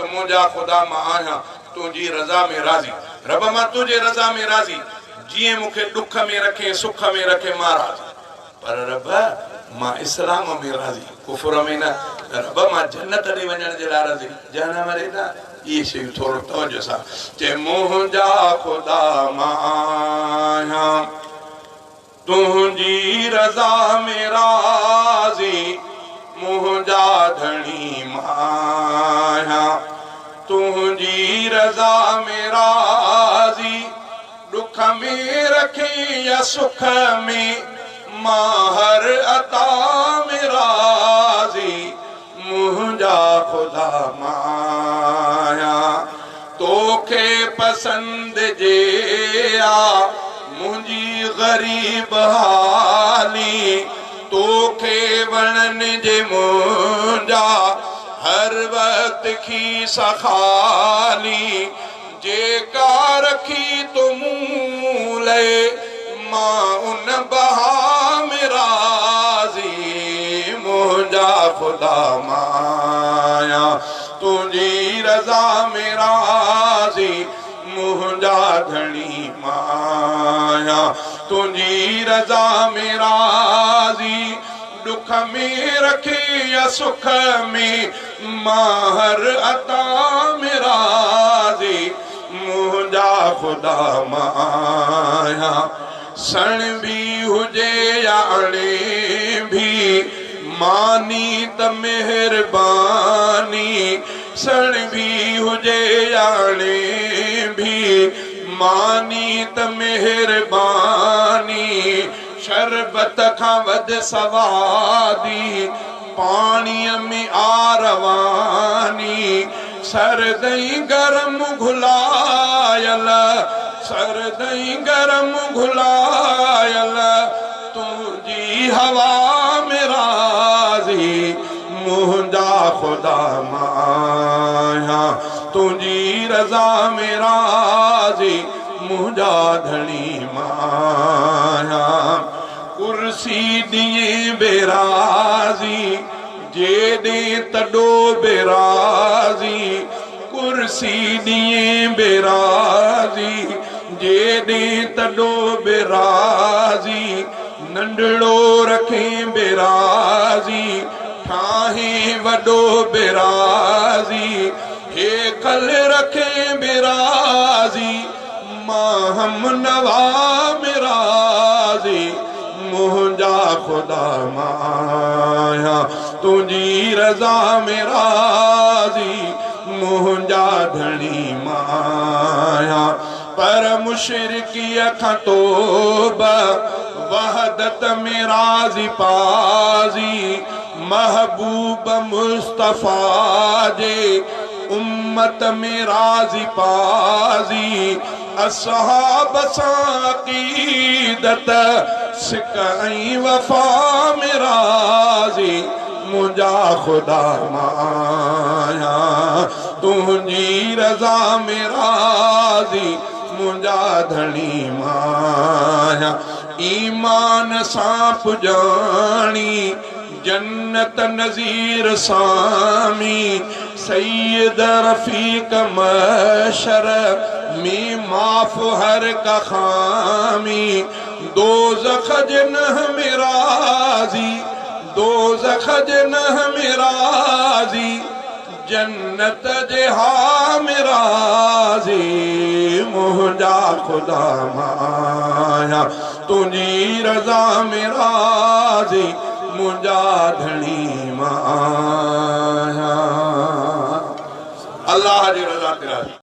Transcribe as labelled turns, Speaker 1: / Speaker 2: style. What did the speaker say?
Speaker 1: त मुंहिंजा ख़ुदा मां आहियां तुंहिंजी रज़ा में राज़ी। रब मां तुंहिंजे रज़ा में राज़ी, जीअं मूंखे ॾुख में रखे सुख में रखे मां राज़ी, पर रब मां इस्लाम में राज़ी, कुफर में न। रब मां जन्नत ॾे वञण जे लाइ राज़ी, जहन्नम ॾे न। इहे शयूं थोरो तवजो सां चए मुंहिंजा ख़ुदा मां आहियां तुंहिंजी रज़ा में राज़ी, मुंहिंजा धणी मां आहियां तुंहिंजी रज़ा में राज़ी, ॾुख में रखे या सुख में मां हर अता में राज़ी, मुंहिंजा ख़ुदा मां आहियां तोखे पसंद जे आ मुंहिंजी ग़रीब हाली, तोखे वणनि जे मुंहिंजा हर वक़्तु खीसा ख़ाली, जेका रखी तो मूं लाइ मां उन बहा में राज़ी, मुंहिंजा ख़ुदा मां आहियां तुंहिंजी रज़ा में राज़ी, मुंहिंजा धणी मां आहियां तुंहिंजी रज़ा में राज़ी, ॾुख में रखे या सुख में मां हर अता में राज़ी, मुंहिंजा ख़ुदा मां आहियां। सण बि हुजे या अणे बि मानी त महिरबानी, सण बि हुजे या अणे बि मानी त महिरबानी, शरबत खां वधि सवादी पाणीअ में आरवानी, सर्द ऐं गरम घुलायल, सर्द ऐं गरम घुलायल तुंहिंजी हवा में राज़ी, मुंहिंजा ख़ुदा मां आहियां तुंहिंजी रज़ा में राज़ी, मुंहिंजा धणी मां आहियां। कुर्सी ॾींहुं बेराज़ी जेॾे तॾो बेराज़ी, कुर्सी ॾींहुं बेराज़ी जेॾे तॾो बेराज़ी, नंढड़ो रखे बेराज़ी ठाहे वॾो बेराज़ी, हे कल रखे बेराज़ी मां हम नवा में राज़ी, मुंहिंजा ख़ुदा मां आहियां तुंहिंजी रज़ा में राज़ी, मुंहिंजा धणी मां आहियां। पर मुशरिकीअ खां तौबा वहदत में राज़ी पाज़ी, महबूब मुस्तफ़ा जे उम्मत में राज़ी पाज़ी, असहाब सां अक़ीदत सिक ऐं वफ़ा में राज़ी, मुंहिंजा ख़ुदा मां आहियां तुंहिंजी रज़ा में राज़ी, मुंहिंजा धणी मां आहियां। ईमान सां पुॼाणी जन्नत नज़ीर सामी, सैयद रफ़ीक मशर में माफ़ हर का ख़ामी, दोज़ख जे नह में राज़ी, दोज़ख जे नह में राज़ी, जन्नत जे हा में राज़ी, मुंहिंजा ख़ुदा मां आहियां तुंहिंजी रज़ा में राज़ी, मुंहिंजा धणी मां आहियां। अल्लाह जी रज़ा ते राज़ी।